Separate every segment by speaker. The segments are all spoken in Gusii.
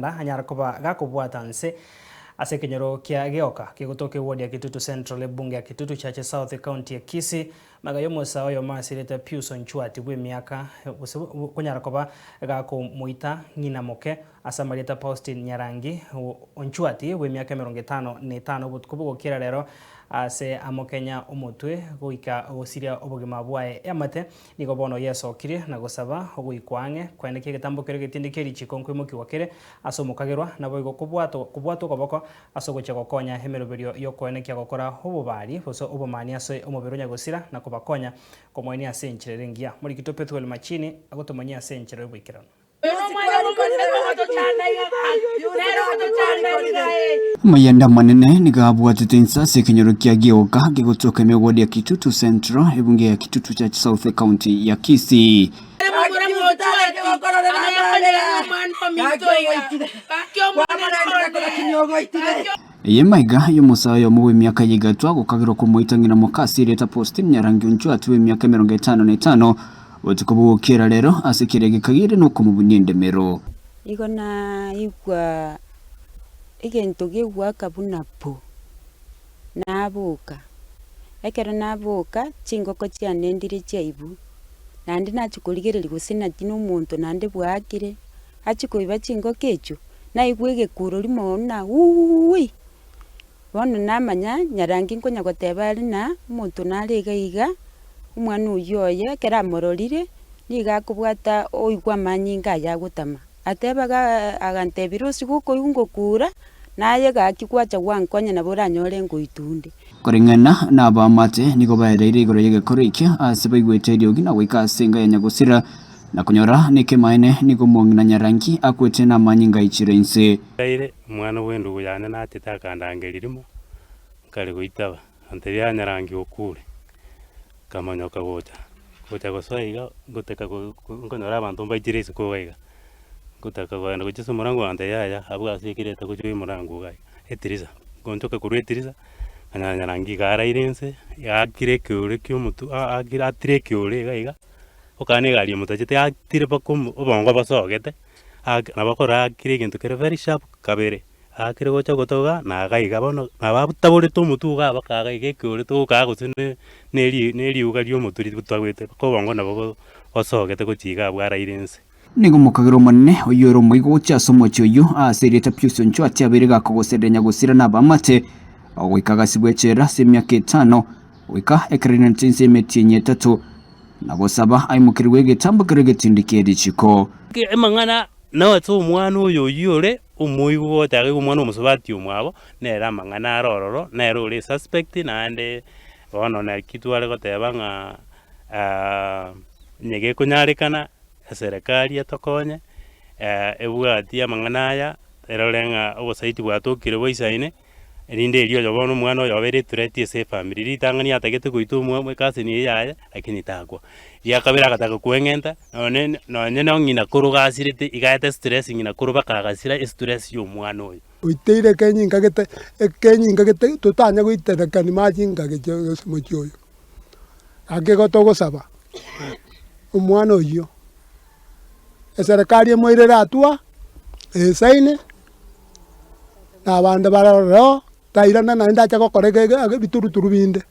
Speaker 1: getanda anyare koba gakobwata nse ase ekenyoro kia Geoka kegotoka eward ya Kitutu Central ebunge ya Kitutu Chache South ecounty ya Kisii. Magega y'omosae oyomo asirete Pius Onchwati bw'emiaka gose konyara koba gakomoita ng'ina moke ase amarieta Faustin Nyarangi Onchwati bw'emiaka 51 obotuko bogokira rero ase amokenya omotwe goika gosiria obogima bwaye eamate Nigo bono yesokirie na gosaba ogoikwa ang'e, koenekia egetambo keria getindi kie richiko nkoimokigwa kere ase omokagerwa, naboigo kobwatwa kobwatwa okoboko ase ogochia gokonya emeroberio y'okoenekia gokora obobari gose obomani ase omobere o nyagosira na kobakonya komoenia ase enchera ere engiya. Morikito Pethuel Machini agotomanyia ase enchera y'oboikeranu.
Speaker 2: Omoyenda omonene nigo abwatete inse ase ekenyoro kia Gioka kegotoka emegwadi ya Kitutu Central, ebunge ya Kitutu Church South ecounty ya Kisii. Eye maiga y'omosae oyomo bw'emiaka ya igatwa gokagerwa komoita ng'ina moka ase erieta Faustine Nyarangi Onchwati bw'emiaka 55 Botuko bogokera rero ase keria gekageire nokomobunia endemero.
Speaker 3: Igo naigwa egento gegoaka buna pu, naboka. Ekero naboka, chingoko chiane ndire chiaibwa, naende nachia korigereria gose naki na omonto naende bwaakire, achia koiba chingoko echio, naigwa egekuro rimo buna wuuwi. Bono namanya nyarangi nkonya goteba are ng'a omonto nare iga iga, omwana oyio oye ekero amororire, nigo akobwata oigwa amanyinga aye agotama. Ateba iga agantebia rosie gokoigwa ngokura, naye gaki gwacha gwankonya nabo oranyore ngoitunde.
Speaker 2: Koreng'ana nabaamate nigo baereire igoro y'egekoro ekio ase baigwete eriogi na goika ase enga ya nyagosira, na konyora nekemaene nigo omong'ina Nyarangi akwete namanyinga aichire inse.
Speaker 4: Raire, omwana bw'endugu yane nachete akandangeria rimo, nkare goitaba, antebia anyarangie okure, nkamonyoka gocha, gocha gosoa iga, ngotaka go nkonyora abanto mbaichire isiko iga iga, ngotaka kogenda gochia ase omorango bagantebia yaya, abwo ase ekereta gochia omorango iga iga, etirisa, ngonchoka korwa etirisa, nkanyora nyarangi iga araire inse, aakire ekeore kia omotwe aakire atire ekeore iga iga, okana egari emotachete atire mpaka omo obongo bosogete. Ake nabo akorakire egento kere very sharp kabere, aakire gocha gotoga na iga iga bono nabo abutaborete omotwe iga mpaka iga iga ekeore togokaa gose ne na eri na eriuga ria omotwe ributagete mpaka obongo nabo bo bosogete gochia iga abwo araire inse.
Speaker 2: Nigo omokagera omonene oyio ore omoigo gochia ase omochie oyio ase erieta Pius Onchwati abeire gakogoserera nyagosira na abaamate, goika agasibwa echela ase emiaka etano, goika ekero rinanete inse y'emetienyi etato. Na gosaba aimokerigwe egetambo keria egetindi kie richiko.
Speaker 4: Amang'ana nase omwana oyo oyio ore omoigwa gocha iga omwana omosubati omwabo, nere amang'ana are ororo, nere ore esuspect naende bono naki tware goteba ng'a onye gekonyarekana eserekari etokonye ebwatie amang'ana aya, erore ng'a obosaiti bwatokire boisaine. Erinde erio oyo bono omwana oyo obeire ethreat ase efamiri, ritang'ani atagete goita omwa ecousin eye yaye lakini takwa. Ria kabere agataka koeng'enta nonye nonye na ng'ina koro gasirete iga aete stress ng'ina koro mpaka agasira estress ya omwana oyo.
Speaker 5: Oiteire ekenyinga gete ekenyinga gete totanya goiterekani machinga gechia ase omochie oyo. Gaki igo togosaba, omwana oyio, eserekari emoirere hatua esaine. Na abande barore oo, tairana naende ache gokora ebituruturu binde,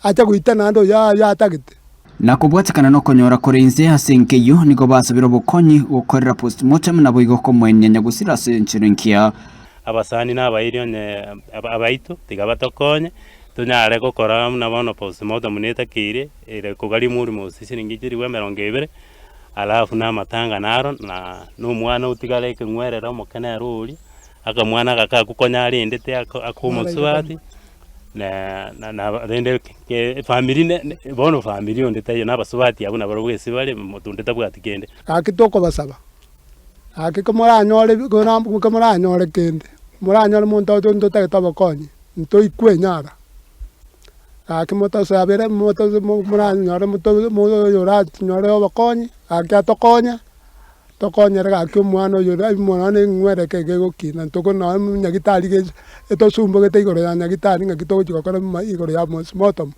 Speaker 5: ache goita naende oyo oyo atagete.
Speaker 2: Na kobwatekana nokonyora kore inse ase enka eyio, nigo basabire obokonyi gokorera postmortem naboigo komoenia nyagusira ase enchera engiya.
Speaker 4: Abasani na abairi onye abaito tiga batokonye, tonyare gokora buna bono postmortem netakeire, ere kogarimwa almost siringi chilifu emerongo ebere. Alafu na amatanga naro, na na omwana otigare ekeng'werere omoke nere oria, akamwana aka kakwa konya arendete ako aka omosubati, na na na rende ke efamiri ne ne bono famiri onde taiyo na abasubati abwo nabarobwo ase bare omonto onde tabwati kende.
Speaker 5: Gaki tokobasaba, gaki komoranyore bi kora komoranyore kende, moranyore monto oto ntotagete obokonyi, ntoikwe enyara. Gaki motosabere moto moranyore moto oyoranyore obokonyi, gaki atokonye, tokonyere gaki omwana oyo omwana eng'were eke gegokina ntoko nonye nyagetari gese etosumbogete igoro ya nyagetari ng'aki togochi gokora igoro ya postmortem,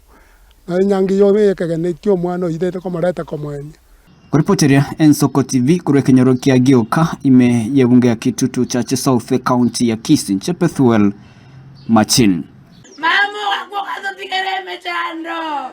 Speaker 5: nonye enyangi ya ekegeni kia omwana oyio rende komoreta komoenia.
Speaker 2: Koripoteria Ensoko TV korwa ekenyoro kia Gioka ime y'ebunge ya Kitutu Chache South ekaunti ya Kisii inche Bethuel Machin.
Speaker 6: Mama ogakwa ogatotigera emechando.